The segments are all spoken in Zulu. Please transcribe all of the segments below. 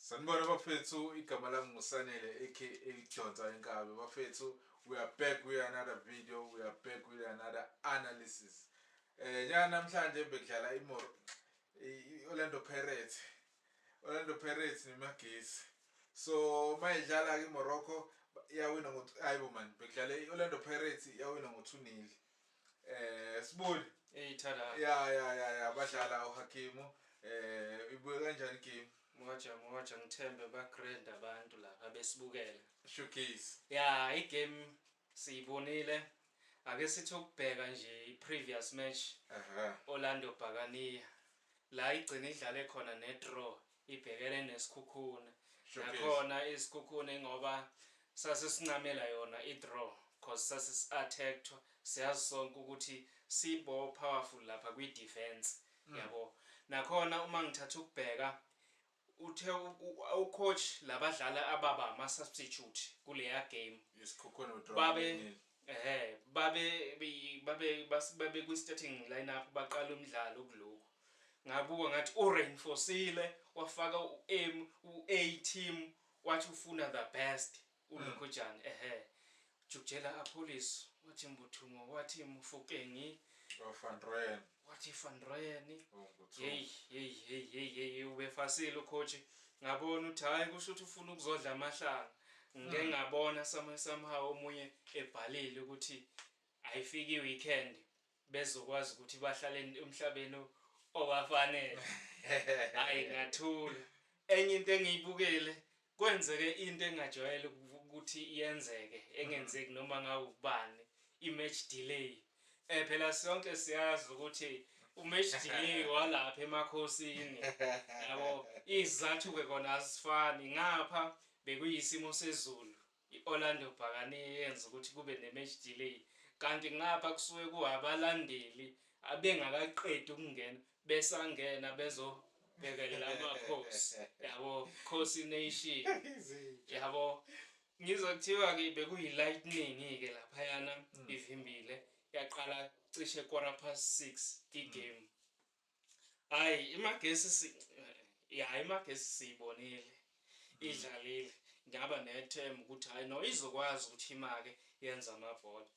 Sanibona bafethu, igama lami nguSanele aka Donsa Inkabi. Bafethu, we are back with another video, we are back with another analysis. Nyaka namhlanje bekudlala i-Orlando Pirates. Orlando Pirates neMagesi. So mayidlala ke iMorocco iyawina ngo, hayibo man, bekudlala i-Orlando Pirates, iyawina ngo 2-0. Sibuli. Eyithala. Ya, badlala uHakimu. Ibuye kanjani game? Moja moja, ngithembe ba-grand abantu lapha besibukele. Showcase. Ya, igame siyibonile. Ake sithi ukubheka nje i-previous match, Orlando Buccaneer. La igcina idlale khona ne-draw ibhekene neSekhukhune. Showcase. Nakhona iSekhukhune ngoba sasisincamela yona i-draw cause sasisi-attacked, siyazi sonke ukuthi sibo powerful lapha kwi-defense, yabo. Nakhona uma ngithatha ukubheka uthe ucoach labadlali ababa ama-substitute kuleya game ISekhukhune draw. Babe ehe babe babe babe kwi-starting lineup baqala umdlalo kulokhu, ngabuka ngathi ureinforcile, wafaka u-M u-A team, wathi ufuna the best ulokhujani, ehe, Jukjela Appollis, wathi Mbuthumo, wathi Mofokeng, Oh, Van Rooyen. Wathi Van Rooyen. Oh, Mbuthumo. Hey hey hey hey hey, ubefasile ucoach, ngabona ukuthi hayi, kusho ukuthi ufuna ukuzodla amahlanga. Ngike ngabona somehow omunye ebhalile ukuthi ayifiki i-weekend bezokwazi ukuthi bahlale emhlabeni obafanele. Hayi, ngathula. Enye into engiyibukele, kwenzeke into engajwayele ukuthi iyenzeke, engenzeki noma ngabe ubani, i-match delay. Phela sonke siyazi ukuthi u-match delay walapha emakhosini, yabo, izizathu-ke kona azifani. Ngapha bekuyisimo sezulu, i-Orlando Buccaneer yenza ukuthi kube ne-match delay, kanti ngapha kusuke kuwabalandeli abengakaqedi ukungena, besangena bezobhekelela amakhosi, yabo, Khosi Nation, yabo. Ngizwa kuthiwa-ke bekuyi-lightning-ke laphayana ivimbile, yaqala cishe 6:15 igame. Hhayi, iMagesi ya, iMagesi siyibonile idlalile, ngaba nethemba ukuthi hhayi no, izokwazi ukuthi imake yenze amabhola.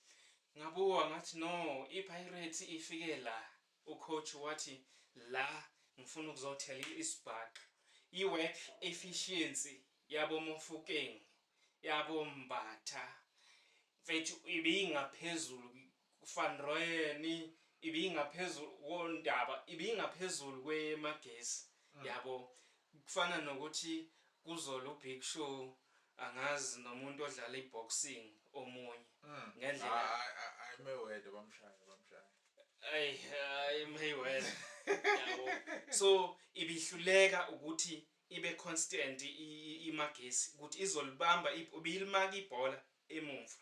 Ngabuka ngathi no, i-Pirates ifike la, ucoach wathi la ngifuna ukuzothela isibhaxu. I-work efficiency yabo Mofokeng, yabo Mbatha mfethu, ibingaphezulu, Van Rooyen ibingaphezulu kondaba, ibingaphezulu kweMagesi, yabo. Kufana nokuthi kuzola uBig Show, angazi nomuntu odlala iboxing omunye ngendlela. Hayi, Mayweather bamshaya, bamshaya. Ayi hayi, Mayweather, yabo. So ibihluleka ukuthi ibe constant iMagesi ukuthi izolibamba, ibilimaka ibhola emumva,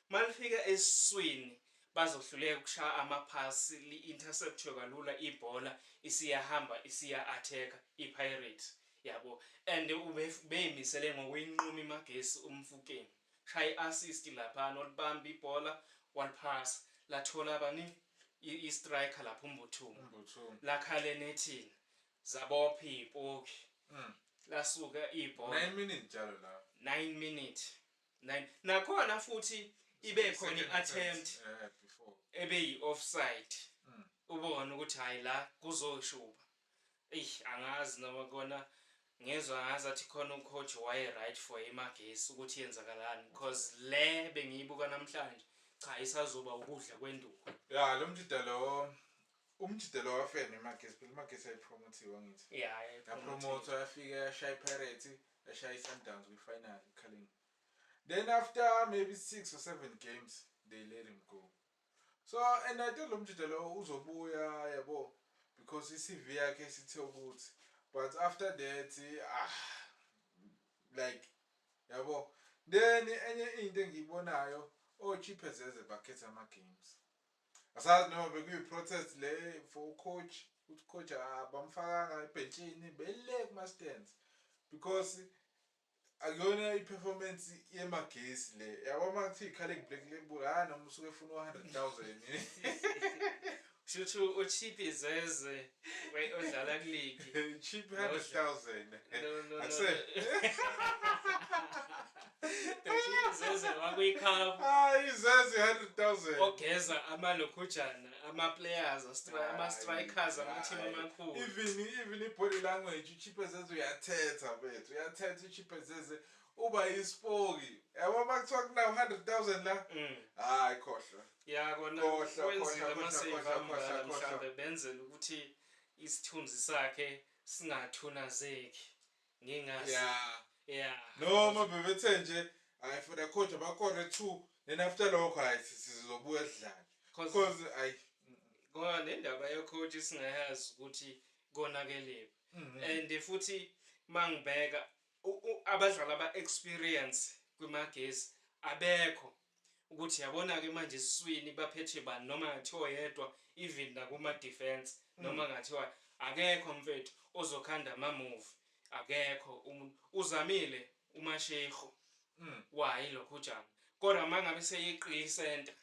malifika esiswini bazohluleka ukushaya amaphasi, li-interceptwe kalula ibhola, isiyahamba isiya-attack i-Pirates, yabo. And ubeyimisele ngokuyinquma iMagesi uMofokeng, shaya i-assist laphana, walibamba ibhola, waliphasa, lathola bani, i-striker lapho uMbuthuma. Mbuthumo. Lakhala enethini, zabopha iy'poki, lasuka ibhola. 9 minutes njalo la. 9 minute 9. Nakhona futhi ibe khona Second i-attempt before. Ebeyi-offside, ubone ukuthi hayi, la kuzoshuba. Eyi, angazi noma kona ngezwa ngazathi khona ucoach waye right for iMagesi ukuthi yenzakalani, because le bengiyibuka namhlanje, cha, isazoba ukudla kwenduku. Ya, lo mjida lo, umjida lo wafika neMagesi phela, iMagesi yayipromothiwe ngithi. Ya. Yapromotha, yafika yashaya iPirates, yashaya i-Sundowns kwi-final Carling. Then after maybe six or seven games they let him go. So and I think lo mjida lo uzobuya, yabo, because i-CV yakhe sithe ukuthi, but after that, ah, like, yabo. Then enye into engiyibonayo, oChipezeze bakhetha ama-games. Asazi noma bekuyi-protest le for ucoach, ukuthi coach abamfakanga ebhentshini bele kuma-stands, because akuyona i-performance yeMagesi le, yabo. Uma kuthiwa i-Carling Black Label, hayi, noma usuke efuna u-100,000. Shuthi uChippi Zeze odlala kuligi. Cheap 100,000. No, no, no. Akuse. Chippi Zeze wakwiCAF. Hayi, Zeze 100,000. Ogeza amalokhujana, ama-players, ama-strikers, ama-team amakhulu. Even i-body language, uChippa Zeze uyathetha bethu, uyathetha uChippa Zeze, uba yisipoki yabo. Makuthiwa kunawo 100,000 la, hayi, khohlwa. Ya kona. Khohlwa, khohlwa, Kwenzile khohlwa, ama-save khohlwa, ambala. khohlwa, khohlwa. Mhlambe benzela ukuthi isithunzi sakhe singathunazeki, ngingazi. Ya. Noma bebethe nje, hayi, for the coach abakore 2, then after lokho, hayi, sizobuya sidlale. 'Cause because ayi. Ngoba nendaba ye-coach singayazi ukuthi konakelephi. And futhi mangibheka abadlali aba-experience kwiMagesi abekho, ukuthi yabona-ke manje esiswini baphethe bani, noma ngathiwa yedwa, even nakuma-defense, noma ngathiwa akekho mfethu ozokhanda ama-move, akekho umuntu. Uzamile uMashego wayi lokhujana, kodwa uma ngabe seyeqile isenta,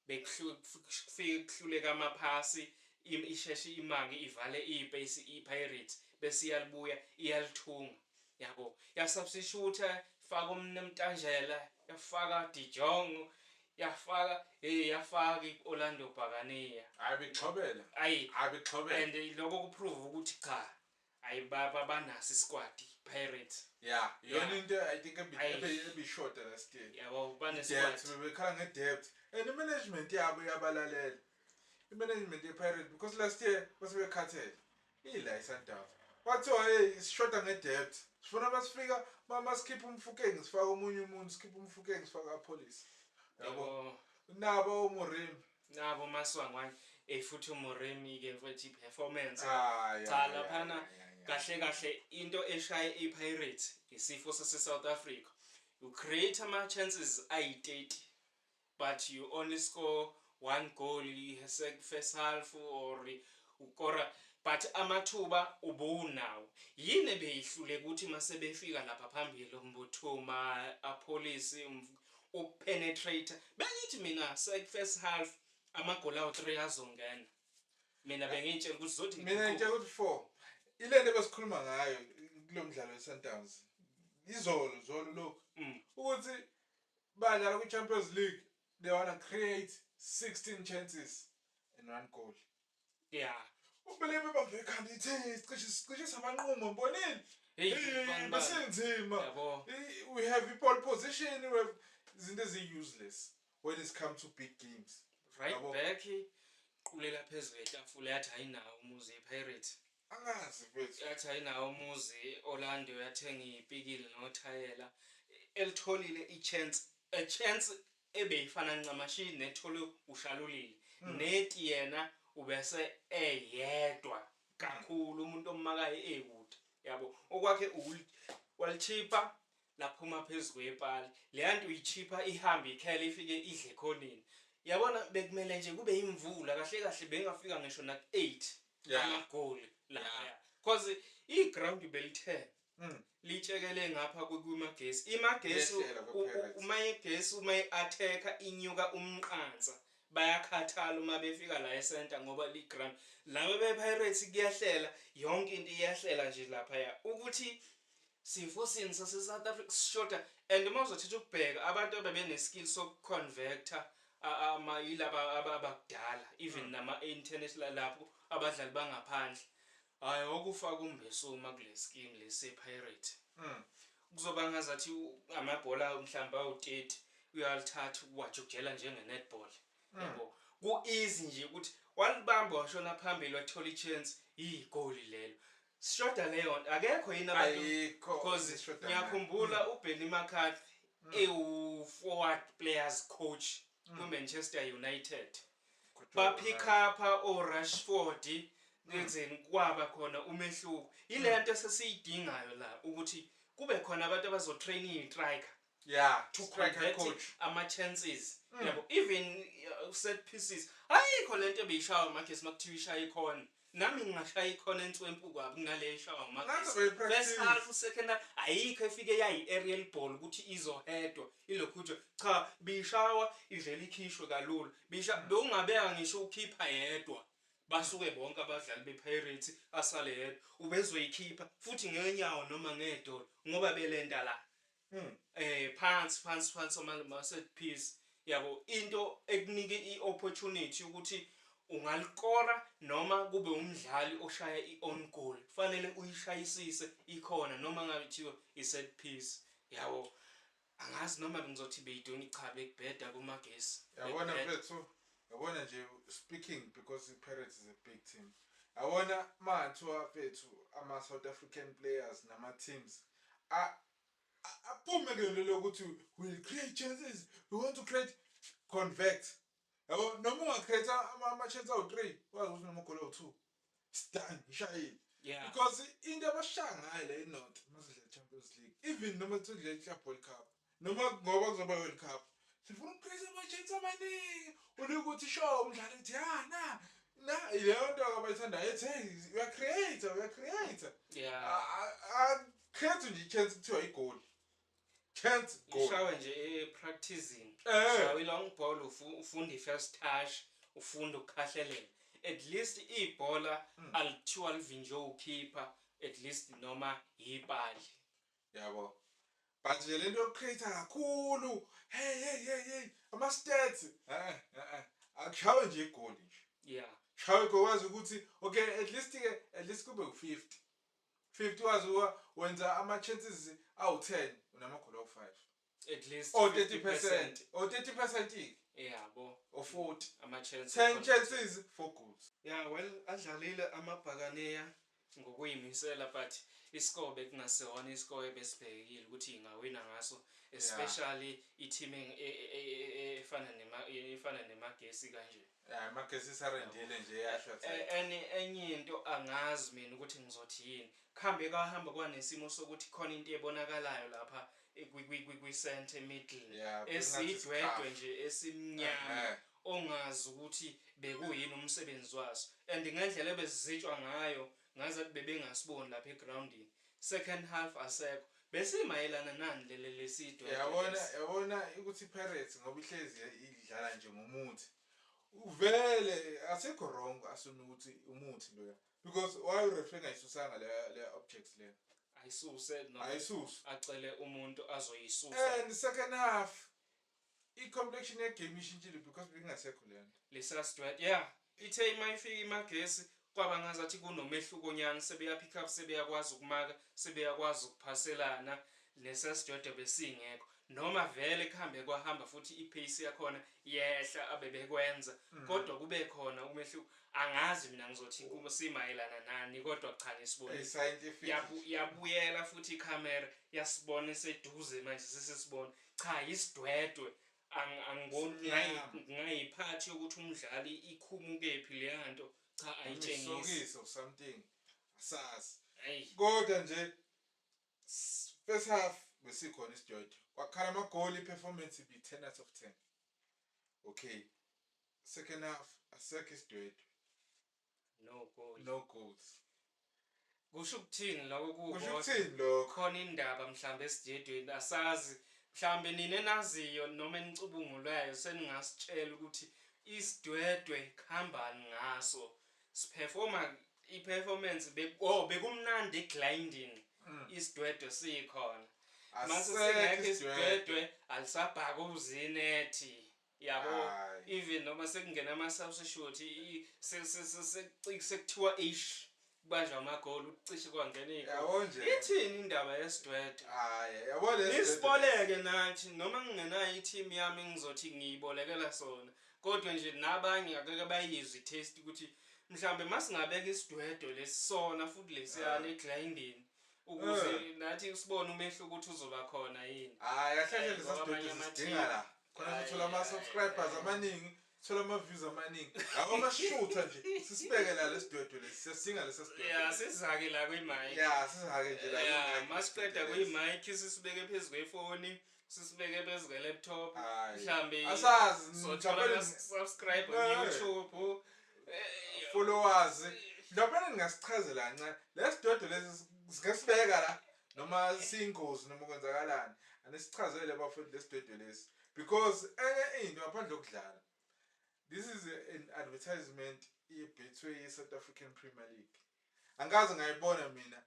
bekufike kuhluleka amaphasi, isheshe imaki ivale i-space i-Pirates, bese iyalibuya iyalithunga, yabo, yasubstitute, faka uMntanjela, yafaka De Jong, yafaka, hey, yafaka i-Orlando Bhakaniya. Hayi, bexhobela. Ayi. Hayi, bexhobela. And lokho ku-prove ukuthi cha, ayi, banaso isquad Pirates. Yeah, iyona into I think Ayi. ebishoda last year. Yabo, banesquad. Depth, bebekhala nge-depth, and i-management yabo iyabalalela, i-management ye-Pirate, because last year base bekhathele ila i-Sundowns, kwathiwa, hey, sishoda nge-depth, sifuna masifika masikhiphe uMofokeng sifake omunye umuntu, sikhiphe uMofokeng sifake Appollis, yabo. Yabo. Nabo uMoremi. Nabo Maswangwane, futhi uMoremi ke mfethu, i-performance. Ah, Cha, laphana kahle kahle into eshaye i-Pirates isifo sase-South Africa. You create ama-chances ayi-30, but you only score one goal first half or ukora, but amathuba ubunawo. Yini ebeyihlule ukuthi mase befika lapha phambili uMbuthuma, Appollis, ukupenetrate? Bengithi mina first half amagoli awu-3 azongena. Mina bengiyitshela ukuthi zothi Mina ngitshela ukuthi four, ile nto besikhuluma ngayo kulo mdlalo we-Sundowns izolo zolo lokhu, ukuthi badlala kwi-Champions League, they wanna create 16 chances and one goal. Ubelebe bambe ikhanda, ithe cishe sabanquma, mbonile. Hey, Hey, bani. besenzima. Yabo. We have i-pole position, we have izinto eziyi-useless when it's come to big games. Right. Yabo. Back qulela phezu kwetafula, yathi ayinawo umuzi iPirates. Angazi mfethu. Yathi ayinawo umuzi. Orlando yathenga ipikili nothayela, elitholile i-chance, a chance ebeyifana ncamashi nethole uShalulile neti, yena ubese eyedwa kakhulu, umuntu omakayo ekude, yabo. Okwakhe walichipha laphuma phezu kwepali. Leya nto uyichipha ihambe ikhele ifike idle ekhoneni, yabona. Bekumele nje kube imvula kahle kahle, bengafika ngisho naku-8 amagoli laphaya, cause i-ground belithe litshekele ngapha kwiMagesi, iMagesi. Liyehlela kwa-Pirates. Uma igesi, uma i-attacker inyuka umqansa, bayakhathala uma befika la esenta, ngoba li-ground laba be-Pirates kuyahlela, yonke into iyahlela nje laphaya, ukuthi sifo sini sase-South Africa sishoda. And uma uzothatha ukubheka abantu abebene-skill sokuconverta yilaba abakudala, even nama-international lapho abadlali bangaphandle. Hhayi, okufaka uMbesuma kule scheme lesi se-Pirate, kuzoba ngazathi amabhola mhlawumbe awu-30 uyalithatha uwajugela njenge-netball, yabo. Ku-easy nje ukuthi walibamba, washona phambili, wathola i-chance, igoli lelo. Sishoda leyo nto, akekho yini abantu? Ayikho. Because Sishoda. ngiyakhumbula uBenny McCarthy ewu-forward players coach ku-Manchester United, bapick up o-Rashford, enzeni, kwaba khona umehluko. Ile nto esesiyidingayo la, ukuthi kube khona abantu abazotrain i-striker to striker convert coach. ama-chances, yabo, even set pieces. Ayikho lento ebeyishawa uMagesi. Makuthiwa ishaya ikhona, nami ngingashaya ikhona enswempu kwabi kunale eshawa Ngathi uMagesi. beyi-practice. First half, second half, ayikho efike yayi-aerial ball ukuthi izohedwa ilokhu nje. Cha, biyishawa ivele ikhishwe kalula, bisha bewungabeka ngisho ukhipha yedwa. Basuke bonke abadlali bePirates, asale yedwa. Ubezoyikhipha futhi ngenyawo noma ngedolo ngoba belenda la. Phansi phansi phansi ama set piece, yabo, into ekunike i-opportunity ukuthi ungalikora noma kube umdlali oshaya i-own goal, fanele uyishayisise ikhona noma ngabe kuthiwa i-set piece, yabo. Angazi noma bengizothi beyidoni. Cha, bekubheda kuMagesi. Yabona. Bekubheda. Mfethu, yabona nje, speaking because i-Pirates is a big team, yabona mangathiwa, mfethu, ama-South African players nama-teams aphume kule nto lokuthi we'll create chances, we want to create, convert, yabo. Noma ungacreate ama-chance awu-three, wazi ukuthi noma ugoli awu-two, it's done, ishayile. Because into abashaya ngayo le i-North masidlala Champions League, even noma sidlala i-Club World Cup, noma ngoba kuzoba World Cup, sifuna ukucreate ama-chance amaningi, ulikuthi sure umdlali uthi ya na na leyo nto abayithandayo, ethi hey, uyacreate, uyacreate. Create nje i-chance, kuthiwa igoli, chance, goal. Ishawe nje e-practicing. Shawe i-long ball, ufunda i-first touch, ufunda ukukhahlelela. At least ibhola alithiwa livinjwe ukhipha at least noma yipali. Yabo, but nje lento yokucreate kakhulu, hey hey hey hey, ama-stats, eh akushawe nje igoli nje. Shawe igoli, wazi ukuthi okay, at least ke, at least kube u-50 50, wazi ukuba wenza ama-chances awu-10, unamagoli awu-5. At least. Or 30%, or 30% ke. Yabo. Or 40. Ama-chance. 10 chances, 4 goals. Yeah, well, adlalile amabhakaneya ngokuyimisela, but iscore bekungasona iscore ebesibhekile ukuthi ingawina ngaso, especially i-team efana neMagesi kanje. Ya, Magesi sarendile nje, yasho. Enye into angazi mina ukuthi ngizothi yini, kuhambe kwahamba kwanesimo sokuthi khona into ebonakalayo lapha kwi-center middle bengathi esidwedwe scarf. nje esimnyama ongazi ukuthi bekuyini umsebenzi waso, and ngendlela ebesizitshwa ngayo ngazathi bebengasiboni lapha egroundini. Second half asekho, besimayelana nani lele lesidwedwe Yabona. lesi? Yabona ukuthi i-Pirates ngoba ihlezi idlala nje ngomuthi vele, asikho wrong assume ukuthi umuthi loya, because why ureferee engayisusanga le objects le? Ayisuse noma Ayisusi. acele umuntu azoyisusa. And second half i-complexion yegame ishintshile because bekungasekho leyo nto. Lesasidwedwe, yeah, ithe ima ifika iMagesi kwaba ngazathi kunomehluko nyana, sebeya pick up, sebeyakwazi ukumaka, sebeyakwazi ukuphaselana. Lesasidwedwe besingekho, noma vele kuhambe kwahamba futhi ipace yakhona yehla abebekwenza, kodwa kube khona umehluko. Angazi mina ngizothi kubo simayelana nani, kodwa cha, ngisibonile. Scientific. Yabuyela futhi ikhamera yasibona eseduze manje, sesisibona cha, isidwedwe. Angiboni. Simnyama. Ngayiphathi yokuthi umdlali ikhumukephi leya nto, cha, ayitshengisi. Isokisi or something, asazi. Ayi. Kodwa nje first half besikhona isidwedwe, kwakhala amagoli, i-performance ibi 10 out of 10. Okay, second half asekho isidwedwe. No goal. No goals. Kusho ukuthini lokho? Kusho Kukodwa ukuthini lokho? Khona indaba mhlambe esidwedweni, asazi. Mhlambe nina enaziyo noma enicubungulayo seningasitshela ukuthi isidwedwe kuhambani ngaso, siperforma i-performance oh, bekumnandi egroundini isidwedwe sikhona, mase Asekho singekho isidwedwe. Isidwedwe alisabhakuzi inethi, yabo. Hhayi. Even noma sekungena ama-substitute sekuthiwa ish, kubanjwa amagoli, ukucishe kwangena igoli. Yabo nje. Ithini indaba yesidwedwe? Hayi, yabo lesidwedwe. Nisiboleke nathi, noma ngingenayo i-team yami ngizothi ngiyibolekela sona, kodwa nje nabanye akeke bayizwe i-taste ukuthi mhlambe masingabeka isidwedwe lesisona futhi lesiyana egroundini ukuze nathi sibone umehluko ukuthi uzoba khona yini. Hayi, kahle kahle. Hayi, Lesa ngoba sidwedwe amanye sisidinga ama-team- la khona Hayi, sithola ama-subscribers hayi. amaningi, sithola ama-views amaningi, yabo, amashutha nje sisibeke la lesidwedwe lesi, siyasidinga lesa sidwedwe. Ya, sizake la kwi-mic. Ya, sizake nje la Ya, kwi-mic masiqeda lesidwedwe lesi. kwi-mic sisibeke phezu kwefoni, sisibeke phezu kwe-laptop. Hayi. Mhlambe Asazi, sothola mhlawumbe ama-subscribe on YouTube. Followers, mhlawumbe ningasichazela kancane lesidwedwe lesi singasibeka la noma siyingozi noma kwenzakalani. Anisichazele bafethu lesidwedwe lesi, because enye into ngaphandle kokudlala, this is an advertisement. i-Betway ye-South African Premier League. Angikaze ngayibona mina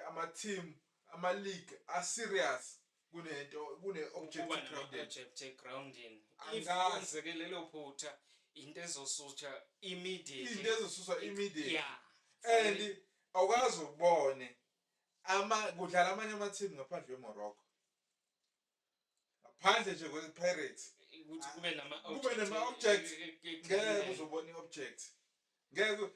ama-team, ama-league a-serious kunento kune-object Ukuba grounded. Nama-object egroundini, if Angazi. kwenzeke lelo phutha, into ezosusha immediately. Into ezosuswa immediately. And awukazi ukubone ama kudlala amanye ama-team ngaphandle kwe-Morocco, ngaphandle nje kwe-Pirates, ukuthi kube nama kube nama-object. Ngeke uzobona i-object, ngeke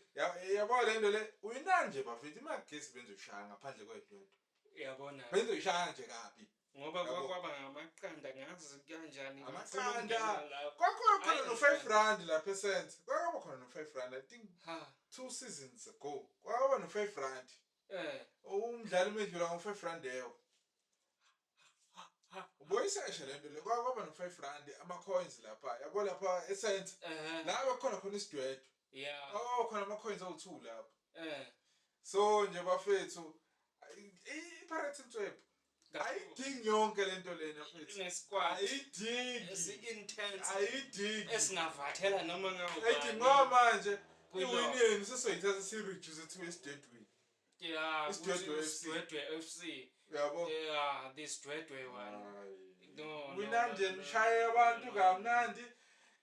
yabo le nto le uyinani nje bafethu. IMagesi benzoyishaya ngaphandle kwedwedwe. Yabona. Benzoyishaya nje kabi. Ngoba Yabo. kwaba ngamaqanda, ngazi kanjani ngifuna Amaqanda. ukungena lapho. Kwakhona khona Ayi, no-R5 lapha esentha, kwakaba khona no-R5, I think Ha 2 seasons ago kwakaba no-R5. Umdlali umedlula ngo-R5 leyo. Uboyisesha le nto le, kwakaba no-R5, ama-coins lapha, yabo, lapha esentha la bakhona khona isidwedwe. Oh, khona ama-coins awu-2 lapha. So nje bafethu, i-Pirates inswephu ayidingi yonke lento lena, mfethu. Ine-squad Ayidingi. esi-intense Ayidingi. esingavathela noma ngawubani. Ayidingi ngoba manje Kuyilona. i-win yenu sesoyithatha siyi-reduce to esidwedweni. Isidwedwe Ukuthi FC. Isidwedwe FC. Uyabo. Yeah, this dwedwe one. No, no, Wina no, nje, no, nishaye no, abantu no. kamnandi.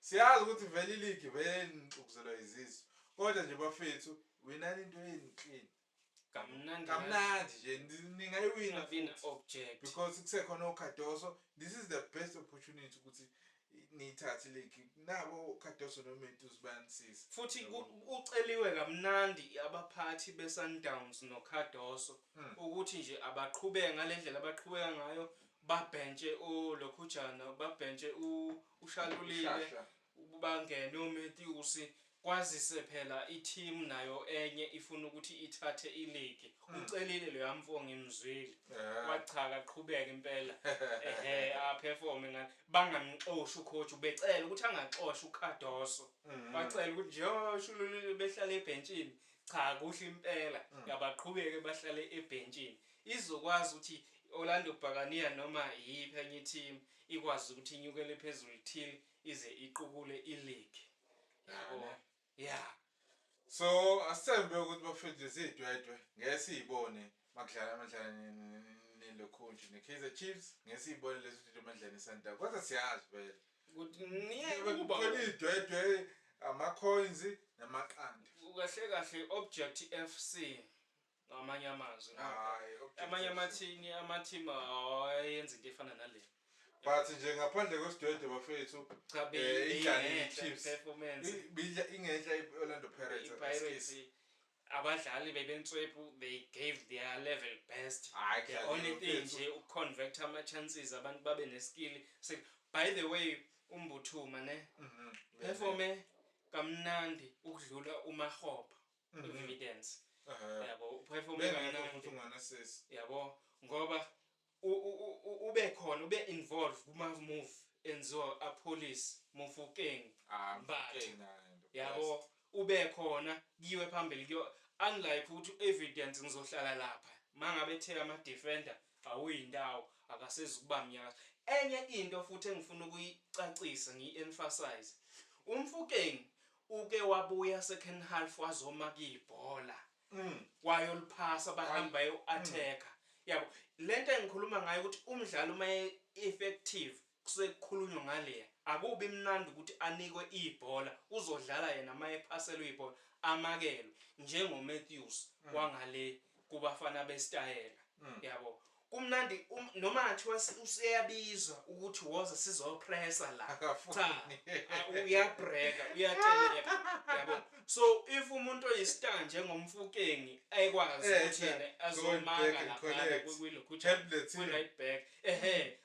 Siyazi ukuthi vele iligi vele nixukuzelwa izisu, kodwa nje bafethu, winani into yenu clean. Kamnandi. Kamnandi nje, ningayiwina Ingabi futhi. na-object. Because kusekhona oCardoso. This is the best opportunity ukuthi niyithathe iligi, nabo Cardoso noMatthews bayanisiza. Futhi uceliwe kamnandi abaphathi be-Sundowns noCardoso ukuthi nje abaqhubeke ngale ndlela abaqhubeka ngayo, babhentshe uLokhujana, babhentshe uShalulile, Shasha. bangene uMatthews, kwazise phela i-team nayo enye ifuna ukuthi ithathe iligi. Ucelile loya mfo, ngimzwile. Wacha, kaqhubeka impela, ehe, aperforme ngale, bangamxoshi ucoach. Ubecela ukuthi angaxoshi uCardoso. Bacela ukuthi nje oShalulile behlale ebhentshini. Cha, kuhle impela, yabaqhubeke bahlale ebhentshini, izokwazi ukuthi Orlando Buccaneer noma yiphi enye team ikwazi ukuthi inyukele phezulu till ize iqukule i-league, yabo, yeah. So asithembe ukuthi bafethu, lezidwedwe ngeke siyibone makudlala amadlala nelokhunji ne-Kaizer Chiefs, ngeke siyibone lezi zinto amadlala ne-Sundowns, kodwa siyazi vele Ukuthi niye kuba khona iy'dwedwe, ama-coins namaqanda. Kahle kahle, Object FC ngamanye amazwi. Hhayi, Object Amanye FC. Amathini, ama-team awayenza into efana nale. But nje ngaphandle kwesidwedwe bafethu, Cha, idlalile beyingenhla i-Chiefs. performance. Ingenhla i-Orlando Pirates. I-Pirates, abadlali bebentswephu, they gave their level best. Hhayi, The kudlaliwe, only thing mfethu. nje ukuconvert ama-chances, abantu babe neskill. By the way, uMbuthuma ne performe kamnandi ukudlula uMahopa, Evidence. Yabo, uperforme Bengekho kamnandi. futhi unganasisi. Yabo, ngoba ube khona, ube involved kuma move enziwa Appollis, Mofokeng, Mbatha. Yabo, ube khona kiwe phambili kuyo, unlike ukuthi Evidence ngizohlala lapha mangabe ethe ama defender awuyindawo, akasezi kuba mnyakazo. Enye into futhi engifuna ukuyicacisa, ngiyi-emphasize, uMofokeng uke wabuya second half, wazoma kuyibhola, wayoliphasa, bahamba bayo-attack. Yabo lento engikhuluma ngayo, ukuthi umdlali uma effective kusuke kukhulunywa ngaleya. Akubi mnandi ukuthi anikwe ibhola, uzodlala yena, uma ephaselwe ibhola amakelwe njengoMatthews wangale kubafana besitayela. Yabo, kumnandi noma ngathiwa useyabizwa ukuthi woza sizopressa la. Akafuni. Cha, uyabreka, uyateleka, yabo. So if umuntu oyistar njengoMofokeng ekwazi ukuthi yena azomaka go back and lapha collect. Help the team. kwi-right back, ehe,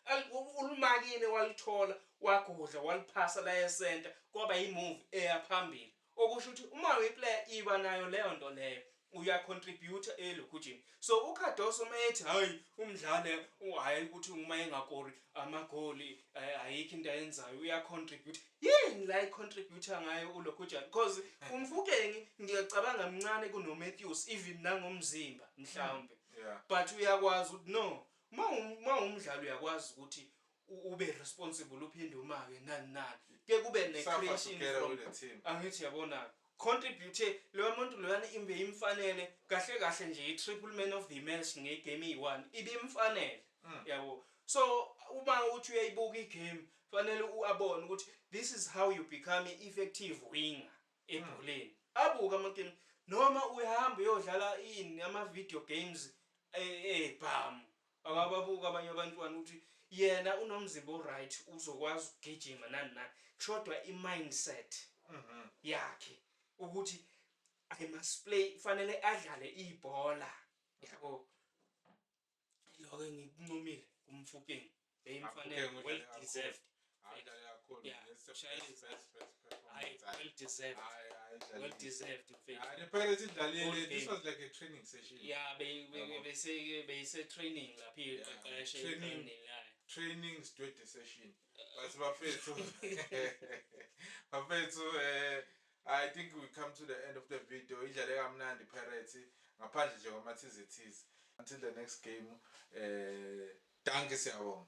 ulimakile, walithola, wagudla, waliphasa la esenta, kwaba i-move eya phambili, okusho ukuthi uma uyiplayer iba nayo leyo nto leyo, uyacontribute elokhujini. So uCardoso uma ethi hayi umdlali, hhayi ukuthi uma engakori amagoli, ayikho into ayenzayo, uyacontribute. Yini la icontribute ngayo ulokhujana? Because uMofokeng ngiyacabanga mncane kunoMatthews, even nangomzimba mhlawumbe, but uyakwazi ukuthi no, uma umdlali uyakwazi ukuthi ube responsible, uphinde umake nani nani, ke kube Suffer ne-creation together from with the team. Angithi yabona. Contribute loya muntu loyana, imbe imfanele kahle kahle nje i-triple man of the match ngegame eyi-1 ibimfanele, yabo. So uma uthi uyayibuka igame, fanele uabone ukuthi this is how you become i-effective winger ebholeni. Abuke amagame noma uyahamba uyodlala ini, ama-video games ebhamu, akababuka abanye abantwana ukuthi yena unomzimba o-right, uzokwazi ukugijima nani nani. Kushodwa i-mindset yakhe ukuthi I must play, fanele adlale ibhola, yabo. Lokho ngikuncomile kuMofokeng, beyimfanele. Mofokeng Well udlale kakhulu. deserved. Hayi, udlale kakhulu. Yeah, That's the ushayile best Hayi, performance. well deserved. Hayi, hayi, Well idlalile. deserved, mfethu. Hayi, the Pirates idlalile. Good This game. was like a training session. Yeah, Yabo. bese beyise training lapha, iqeqeshe training. training la. Training straight session. But bafethu, bafethu, I think we come to the end of the video. Idlale kamnandi Pirates ngaphandle nje kwamathize thize. Until the next game, dankie, siyabonga.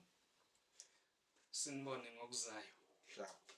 Sinibone ngokuzayo. Sharp.